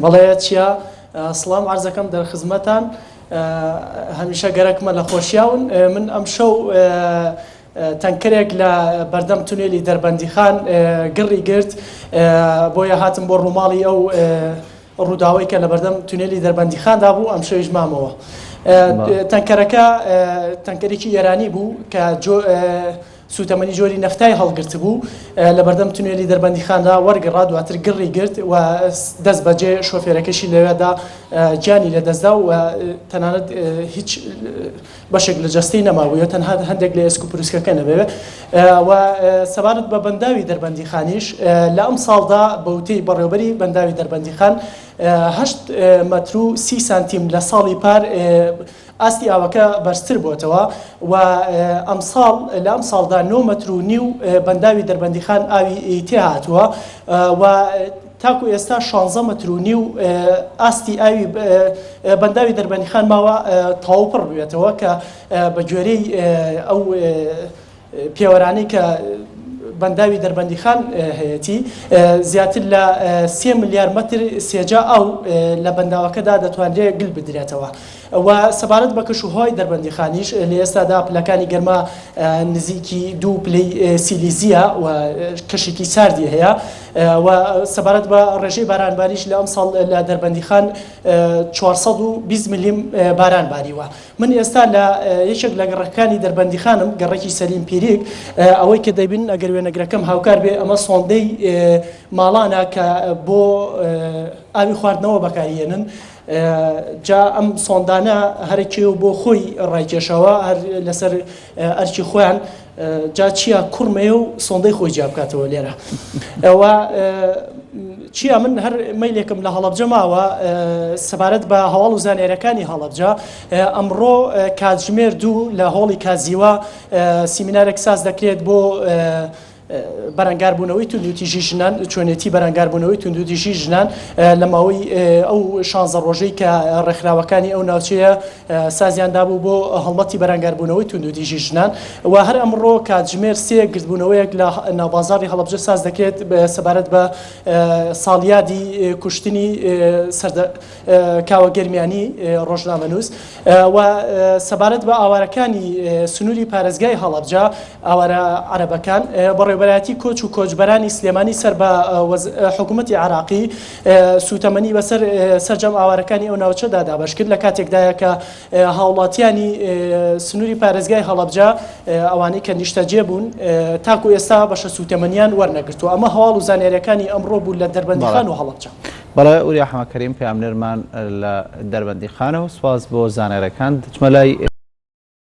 بەڵێ چیا سڵام عەرزەکەم دەرخزمەتان هەمیشە گەرەکمە لە خۆشیاون من ئەمشەو تەنکەرێک لە بەردەم تونێلی دەربەندیخان گڕی گرت بۆیە هاتم بۆ ڕووماڵی ئەو ڕووداوەی کە لە بەردەم تونێلی دەربەندیخاندا بوو ئەمشەویش مامەوە تەنکەرەکە تەنکەرێکی ئێرانی بوو کە سووتەمەنی جۆری نەفتای هەڵگرتبوو، لەبەردەم تونێلی دەربەندیخاندا وەرگڕا، دواتر گڕی گرت و دەستبەجێ شۆفێرەکەشی لەوێدا گیانی لەدەستدا و تەنانەت هیچ بەشێک لە جەستەی نەمابوو، تەنها هەندێک لە ئێسک و پروسکەکە نەبێ. و سەبارەت بە بەنداوی دەربەندیخانیش لە ئەمساڵدا بە وتەی بەڕێوەبەری بەنداوی دەربەندیخان هەشت مەتر و سی سانتیم لە ساڵی پار ئاستی ئاوەکە بەرزتر بۆتەوە و ئەمساڵ لە ئەمساڵدا نۆ مەتر و نیو بەنداوی دەربەندیخان ئاوی تێهاتووە و تاکو ئێستا 16 مەتر و نیو ئاستی ئاوی بەنداوی دەربەندیخان ماوە تەواو پڕ بوێتەوە کە بە گوێرەی ئەو پێوەرانەی کە بەنداوی دەربەندیخان هەیەتی زیاتر لە سێ ملیار مەتر سێجا ئاو لە بەنداوەکەدا دەتوانرێت گل بدرێتەوە و سەبارەت بە کەشوهەوای دەربەندیخانیش لە ئێستادا پلەکانی گەرما نزیکی دوو پلەی سیلیزیە و کەشێکی ساردی هەیە و سەبارەت بە ڕێژەی بارانباریش لە ئەمساڵ لە دەربەندیخان 420 ملیم باران باریوە. من ئێستا لە یەکێک لە گەڕەکەکانی دەربەندیخانم، گەڕەکی سەلیم پیریک، ئەوەی کە دەیبینن ئەگەر وێنەگرەکەم هاوکار بێ ئەمە سۆندەی ماڵانە کە بۆ ئاوی خواردنەوە بەکاریێنن جا ئەم سۆندانە هەرەکێ و بۆ خۆی ڕایکێشەوە هەر لەسەر ئەرکی خۆیان جا چیا کوڕمەیە و سۆندەی خۆی جیا بکاتەوە لێرە ئەوە چیا من هەر مەیلێکم لە هەڵەبجە ماوە سەبارەت بە هەواڵ و زانیاریەکانی هەڵەبجە ئەمڕۆ کاتژمێر دوو لە هۆڵی کازیوە سیمینارێک ساز دەکرێت بۆ بەرەنگاربوونەوەی توندوتیژی ژنان چۆنێتی بەرەنگاربوونەوەی توندوتیژی ژنان لە ماوەی ئەو شانزە ڕۆژەی کە ڕێکخراوەکانی ئەو ناوچەیە سازیان دابوو بۆ هەڵمەتی بەرەنگاربوونەوەی توندوتیژی ژنان و هەر ئەمڕۆ کاتژمێر سێ گردبوونەوەیەک لە ناوبازاڕی هەڵەبجە ساز دەکرێت سەبارەت بە ساڵیادی کوشتنی سەردە کاوە گەرمیانی ڕۆژنامەنووس و سەبارەت بە ئاوارەکانی سنووری پارێزگای هەڵەبجە ئاوارە عەرەبەکان بەڕێوەبەرایەتی کۆچ و کۆچبەرانی سلێمانی سەر بە حکوومەتی عێراقی سووتەمەنی بەسەر سەرجەم ئاوارەکانی ئەو ناوچەدا دابەشکرد لە کاتێکدایە کە هاوڵاتیانی سنووری پارێزگای هەڵەبجە ئەوانەی کە نیشتەجێ بوون تاکو ئێستا بەشە سووتەمەنیان وەرنەگرتووە ئەمە هەواڵ و زانیاریەکانی ئەمڕۆ بوو لە دەربەندیخان و هەڵەبجە. بەڵێ وریا حەمەکەریم پەیامنێرمان لە دەربەندیخانەوە سوپاس بۆ زانیاریەکان دەچمە لای.